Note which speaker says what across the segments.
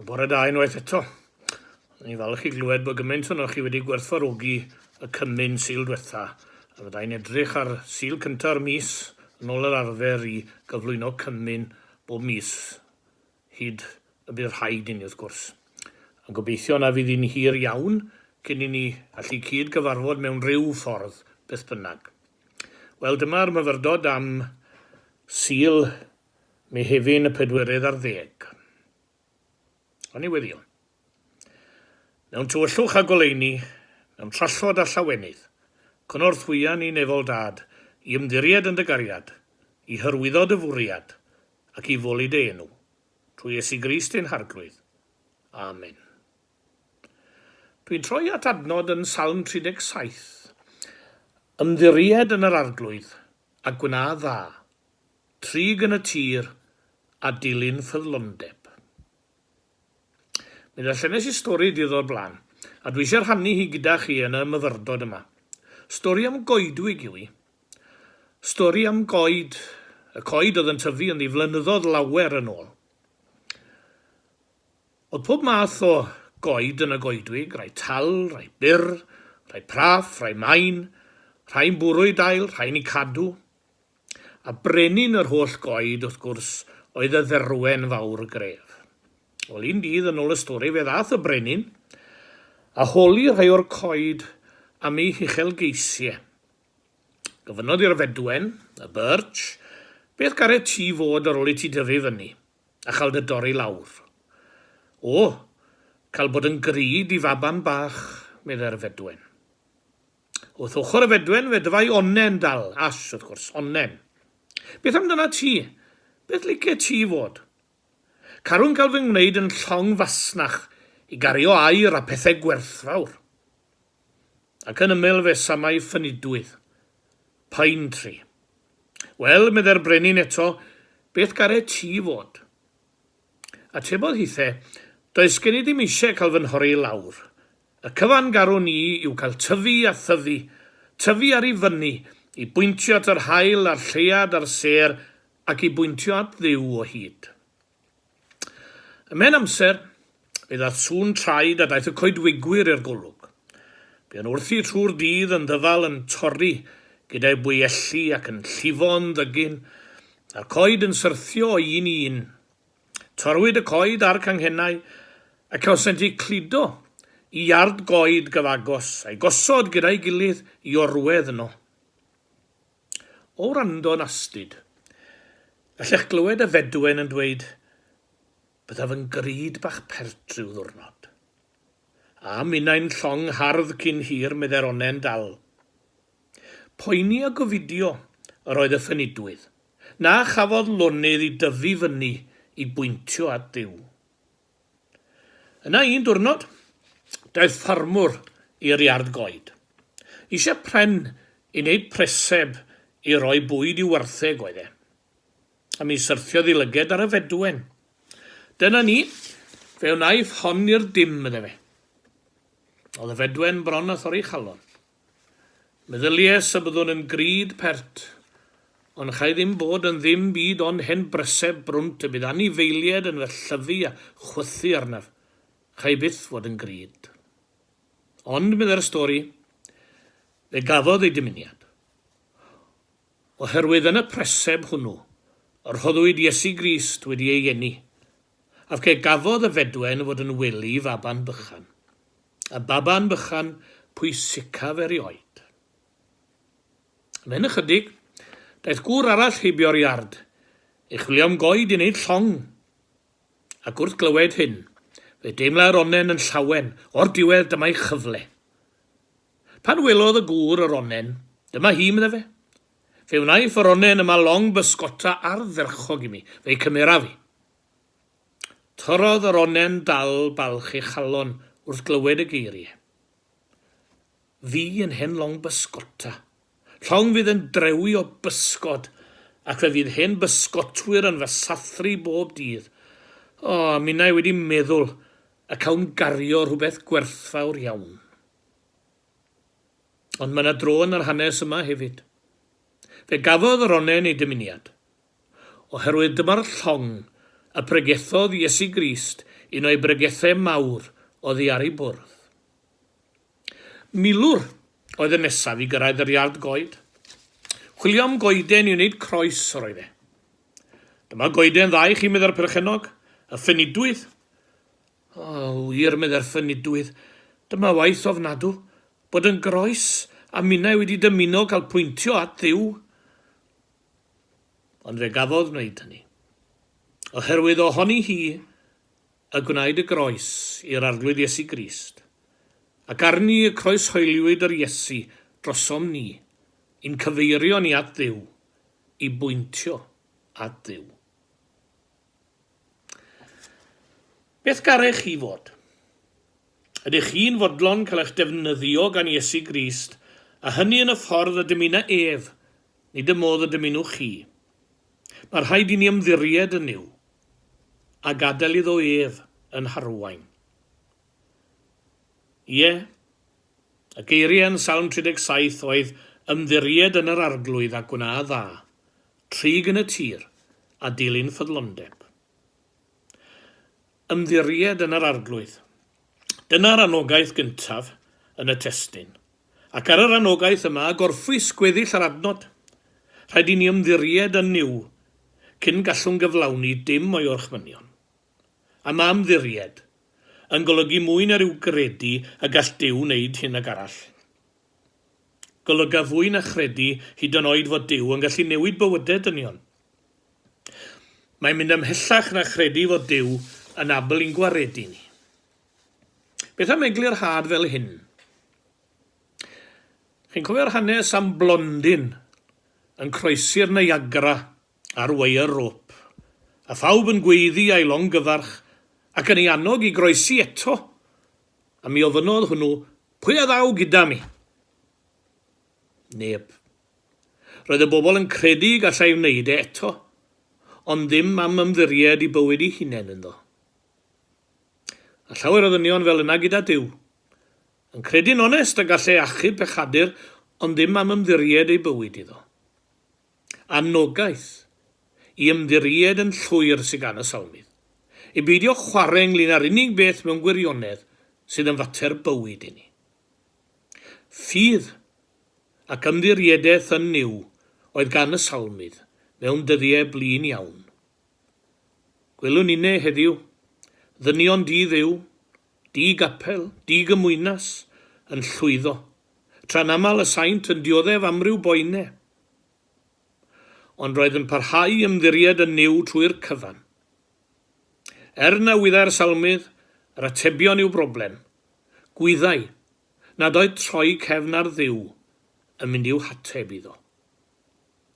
Speaker 1: Bore da unwaith eto. Ni'n falch i glywed bod gymaint ohonoch chi wedi gwerthfawrogi y cymun Sul dwetha, a fyddai'n edrych ar Sul cynta'r mis yn ôl yr arfer i gyflwyno cymun bob mis hyd y bydd rhaid i ni wrth gwrs. A gobeithio na fydd hi'n hir iawn cyn i ni allu cyd gyfarfod mewn rhyw ffordd beth bynnag. Wel, dyma'r myfyrdod am Sul Mehefin y pedwerydd ar ddeg. O'n i weddio. Mewn tywyllwch a goleuni, mewn trallod a llawenydd, cynorthwya ni nefol Dad i ymddiried yn dy gariad, i hyrwyddo dy fwriad, ac i foli dy enw. Trwy Iesu Grist ein Harglwydd. Amen. Dwi'n troi at adnod yn Salm 37. Ymddiried yn yr Arglwydd, a gwna dda. Trig yn y tir a dilyn ffyddlondeb. Mi ddarllenes i stori dydd o'r blaen, a dwi eisiau rhannu hi gyda chi yn y myfyrdod yma. Stori am goedwig yw hi. Stori am goed, y coed oedd yn tyfu ynddi flynyddoedd lawer yn ôl. Oedd pob math o goed yn y goedwig, rhai tal, rhai byr, rhai praff, rhai main, rhai'n bwrw'u dail, rhai'n eu cadw. A brenin yr holl goed, wrth gwrs, oedd y dderwen fawr gref. Wel, un dydd, yn ôl y stori, fe ddaeth y brenin a holi rhai o'r coed am eu huchelgeisiau. Gofynnodd i'r fedwen, y birch, beth garet ti fod ar ôl i ti dyfu fyny, a chael dy dorri lawr? O, cael bod yn grud i faban bach, meddai'r fedwen. Wrth ochr y fedwen fe dyfai onnen dal, ash wrth gwrs, onnen. Beth amdana ti? Beth licet ti fod? Carwn gael fy ngwneud yn llong fasnach i gario aur a pethau gwerthfawr. Ac yn ymyl fe samai ffynidwydd. Pine tree. Wel, meddai'r brenin eto, beth garet ti fod? Atebodd hithe, Does gen i ddim eisiau cael fy nhorri i lawr. Y cyfan garwn i yw cael tyfu a thyfu, tyfu ar i fyny, i bwyntio at yr haul a'r lleuad a'r sêr, ac i bwyntio at Dduw o hyd. Ymhen amser, fe ddaeth sŵn traed a daeth y coedwigwyr i'r golwg. Buon wrthi trwy'r dydd yn ddyfal yn torri gyda'u bwyelli ac yn llifo'n ddygyn, a'r coed yn syrthio o un i un. Torrwyd y coed a'r canghennau, a cawsent eu cludo i iard goed gyfagos, a'u gosod gyda'i gilydd i orwedd yno. O wrando'n astud, gallech glywed y fedwen yn dweud, Byddaf yn grud bach pert rhyw ddiwrnod. A minnau'n llong hardd cyn hir, meddai'r onnen dal. Poeni a gofidio yr oedd y ffynidwydd, na chafodd lonydd i dyfu fyny i bwyntio at Dduw. Yna un diwrnod, daeth ffarmwr i'r iard goed. Eisiau pren i wneud preseb i roi bwyd i'w wartheg oedd e. A mi syrthiodd ei lyged ar y fedwen. Dyna ni, fe wnaiff hon i'r dim, medde fe. Oedd y fedwen bron a thorri chalon. Meddylies y byddwn yn grud pert, ond cha i ddim bod yn ddim byd ond hen breseb brwnt y bydd anifeilied yn fy llyfu a chwythu arnaf. Cha i byth fod yn grud. Ond, meddai'r stori, fe gafodd ei dymuniad. Oherwydd yn y preseb hwnnw y rhoddwyd Iesu Grist wedi ei eni, ac fe gafodd y fedwen fod yn wely i faban bychan, y baban bychan pwysicaf erioed. Ymhen ychydig, daeth gŵr arall heibio'r iard, i chwilio am goed i wneud llong. Ac wrth glywed hyn, fe deimlai'r onnen yn llawen, o'r diwedd dyma'i chyfle. Pan welodd y gŵr yr onnen, dyma hi, medde fe. Fe wnaiff yr onnen yma long bysgota ardderchog i mi, fe'i cymeraf i. Torrodd yr onnen dal balch ei chalon wrth glywed y geiriau. Fi yn hen long bysgota. Llong fydd yn drewi o bysgod, ac fe fydd hen bysgotwyr yn fy sathru bob dydd. O, a minnau wedi meddwl y cawn gario rhywbeth gwerthfawr iawn. Ond mae yna dro yn yr hanes yma hefyd. Fe gafodd yr onnen ei dymuniad. Oherwydd dyma'r llong y pregethodd Iesu Grist un o'i bregethau mawr oddi ar ei bwrdd. Milwr oedd y nesaf i gyrraedd yr iard goed. Chwilio am goeden i wneud croes yr oedd e. Dyma goeden dda i chi, meddai'r perchennog, y ffynidwydd. O, wir, meddai'r ffynidwydd, dyma waith ofnadw, bod yn groes a minnau wedi dymuno cael pwyntio at Dduw. Ond fe gafodd wneud hynny. Oherwydd ohoni hi y gwnaed y groes i'r Arglwydd Iesu Grist, ac arni y croeshoeliwyd yr Iesu drosom ni, i'n cyfeirio ni at Dduw, i bwyntio at Dduw. Beth garech chi fod? Ydych chi'n fodlon cael eich defnyddio gan Iesu Grist, a hynny yn y ffordd y dymuna ef, nid y modd y dymunwch chi? Mae rhaid i ni ymddiried yn Nuw, a gadael iddo ef yn harwain. Ie, y geiriau yn Salm 37 oedd ymddiried yn yr Arglwydd a gwna dda, trig yn y tir, a dilyn ffyddlondeb. Ymddiried yn yr Arglwydd. Dyna'r anogaeth gyntaf yn y testun. Ac ar yr anogaeth yma y gorffwys gweddill yr adnod. Rhaid i ni ymddiried yn Nuw cyn gallwn gyflawni dim o'i orchmynion. A mae ymddiried yn golygu mwy na rhyw gredu y gall Duw wneud hyn ac arall. Golyga fwy na chredu hyd yn oed fod Duw yn gallu newid bywydau dynion. Mae'n mynd ymhellach na chredu fod Duw yn abl i'n gwaredu ni. Beth am eglurhad fel hyn? Chi'n cofio'r hanes am blondin yn croesi'r Niagara ar wire rope, a phawb yn gweiddi a'i longyfarch ac yn ei annog i groesi eto, a mi ofynnodd hwnnw, pwy a ddaw gyda mi? Neb. Roedd y bobl yn credu gallai wneud e eto, ond ddim am ymddiried i bywyd ei hunain ynddo. A llawer o ddynion fel yna gyda Duw. Yn credu'n onest y gall e achub pechadur, ond ddim am ymddiried ei bywyd iddo. Anogaeth i ymddiried yn llwyr sydd gan y salmydd. I beidio chwarae ynglŷn â'r unig beth mewn gwirionedd sydd yn fater bywyd i ni. Ffydd ac ymddiriedaeth yn Nuw oedd gan y salmydd mewn dyddiau blin iawn. Gwelwn inne heddiw, ddynion di-Dduw, di-gapel, di-gymwynas, yn llwyddo, tra'n aml y saint yn dioddef amryw boene. Ond roedd yn parhau i ymddiried yn Nuw trwy'r cyfan. Er na wyddai'r salmydd yr atebion i'w broblem, gwyddai nad oedd troi cefn ar Dduw yn mynd i'w hateb iddo.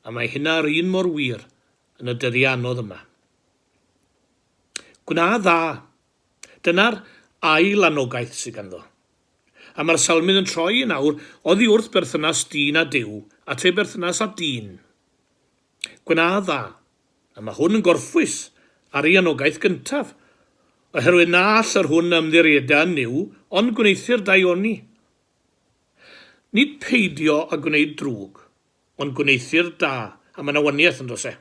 Speaker 1: A mae hynna yr un mor wir yn y dyddiau anodd yma. Gwna dda. Dyna'r ail anogaeth sydd ganddo. A mae'r salmydd yn troi yn awr oddi wrth berthynas dyn â Duw at ei berthynas â dyn. Gwna dda. A mae hwn yn gorffwys ar ei anogaeth gyntaf, oherwydd na all yr hwn a ymddirieda yn Nuw ond gwneuthur daioni. Nid peidio â gwneud drwg, Ond gwneuthur da, a mae 'na waniaeth yn does e?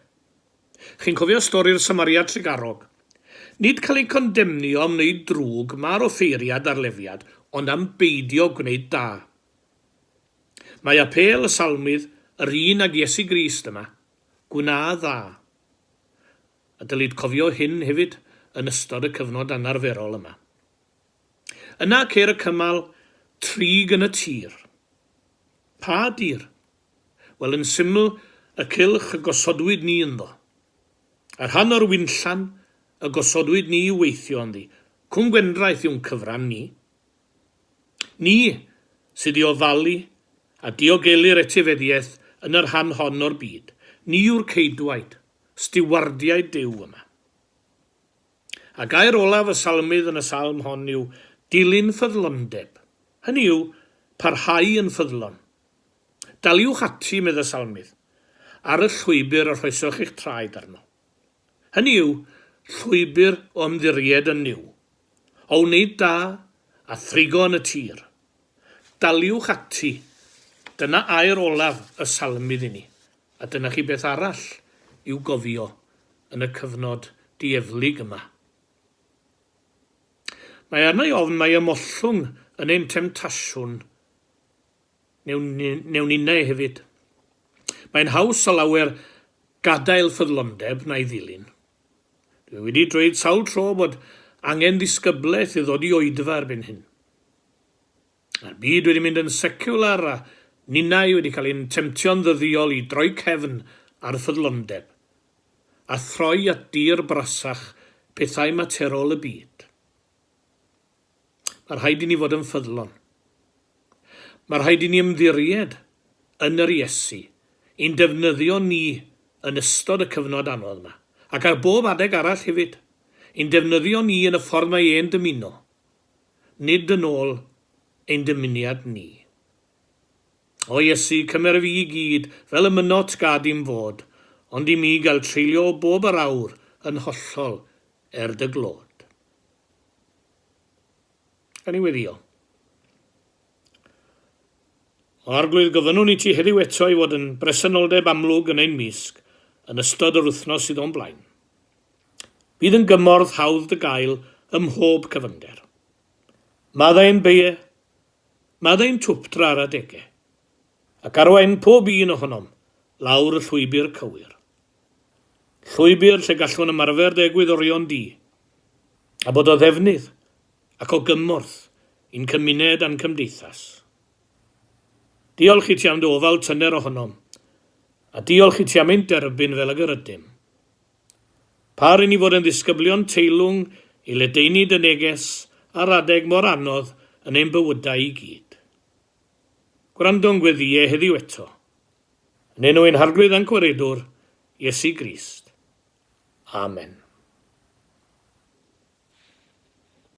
Speaker 1: Chi'n cofio stori'r Samariad Trugarog? Nid cael ei condemnio am wneud drwg mae'r offeiriad a'r Lefiad, ond am beidio gwneud da. Mae apêl y Salmydd yr un ag Iesu Grist yma, gwna dda. A dylid cofio hyn hefyd yn ystod y cyfnod anarferol yma. Yna ceir y cymal trig yn y tir. Pa dir? Wel, yn syml, y cylch y gosodwyd ni ynddo. Y rhan o'r winllan y gosodwyd ni i weithio ynddi. Cwm Gwendraeth yw'n cyfran ni. Ni sydd i ofalu a diogelu'r etifeddiaeth yn y rhan hon o'r byd. Ni yw'r ceidwaid, stiwardiaid Duw yma. A gair olaf y salmydd yn y salm hon yw dilyn ffyddlondeb, hynny yw, parhau yn ffyddlon. Daliwch ati, medd y salmydd, ar y llwybr y rhoesoch eich traed arno. Hynny yw, llwybr o ymddiried yn Nuw, o wneud da a thrigo yn y tir. Daliwch ati, dyna air olaf y salmydd i ni. A dyna chi beth arall i'w gofio yn y cyfnod dieflig yma. Mae arna i ofn mai ymollwng yn ein temtasiwn wnewn ninnau hefyd. Mae'n haws o lawer gadael ffyddlondeb na'i ddilyn. Dwi wedi dweud sawl tro bod angen disgyblaeth i ddod i oedfa erbyn hyn. Mae'r byd wedi mynd yn seciwlar a ninnau wedi cael ein temtio'n ddyddiol i droi cefn ar ffyddlondeb a throi at dir brasach pethau materol y byd. Mae rhaid i ni fod yn ffyddlon. Mae rhaid i ni ymddiried yn yr Iesu, i'n defnyddio ni yn ystod y cyfnod anodd yma, ac ar bob adeg arall hefyd, i'n defnyddio ni yn y ffordd mae e'n dymuno, nid yn ôl ein dymuniad ni. O Iesu, cymer fi i gyd, fel y mynot gad i'm fod, ond i mi gael treulio bob yr awr yn hollol er dy glod. Gawn ni weddïo. O Arglwydd, gofynnwn i ti heddiw eto i fod yn bresenoldeb amlwg yn ein mysg yn ystod yr wythnos sydd o'n blaen. Bydd yn gymorth hawdd dy gael ym mhob cyfyngder. Maddau ein beie, maddau ein twpdra ar adegau, ac arwain pob un ohonom lawr y llwybr cywir. Llwybr lle gallwn ymarfer dy egwyddorion di, a bod o ddefnydd ac o gymorth i'n cymuned a'n cymdeithas. Diolch i ti am dy ofal tyner ohonom, a diolch i ti am ein derbyn fel ag yr ydym. Par i ni fod yn ddisgyblion teilwng i ledaenu dy neges ar adeg mor anodd yn ein bywydau i gyd. Gwrando'n gweddïau heddiw eto. Yn enw ein Harglwydd a'n Gwaredwr, Iesu Grist. Amen.